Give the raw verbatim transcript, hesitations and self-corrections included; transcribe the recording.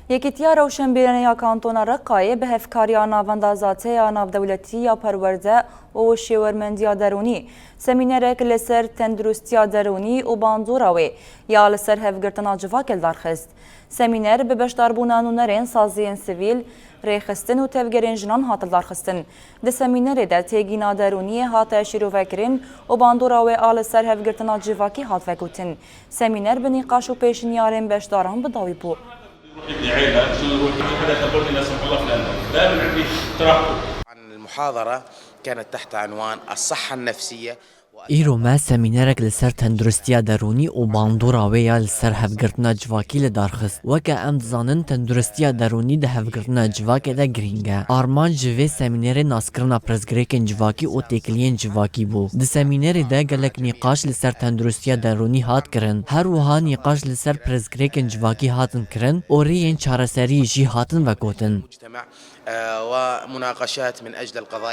Yekîtiya Rewşenbîranê ya Kantona Reqayê bi hevkariya Navenda Zateya Navdewletî ya Perwerde û Şêwermendiya Derûnî semînerek li ser tenduristiya derûnî û bandora wê ya li ser hevgirtina civakê li dar xist. Semîner bi beşdarbûna nûnerên saziyên sivîl, rêxistin û tevgerên jinan hat lidarxistin. Di semînerê de têgîna derûniyê hate şîrovekirin û bandora wê a li ser hevgirtina civakî hat vegotin. Semîner bi nîqaş û pêşniyarên beşdaran bi dawî bû. عن المحاضرة كانت تحت عنوان الصحة النفسية. Îro me semînerek li ser tenduristiya derûnî û bandora wê ya li ser hevgirtina civakî li dar xist. Weke em dizanin, tenduristiya derûnî di hevgirtina civakê de girîng e. Armanc ji vê semînerê naskirina pirsgirêkên civakî û têkiliyên civakî bû. Di semînerê de gelek nîqaş li ser tenduristiya derûnî hat kirin. Her wiha nîqaş li ser pirsgirêkên civakî hatin kirin û rêyên çareseriyê jî hatin vegotin. المجتمع، آه، ومناقشات من أجل القضايا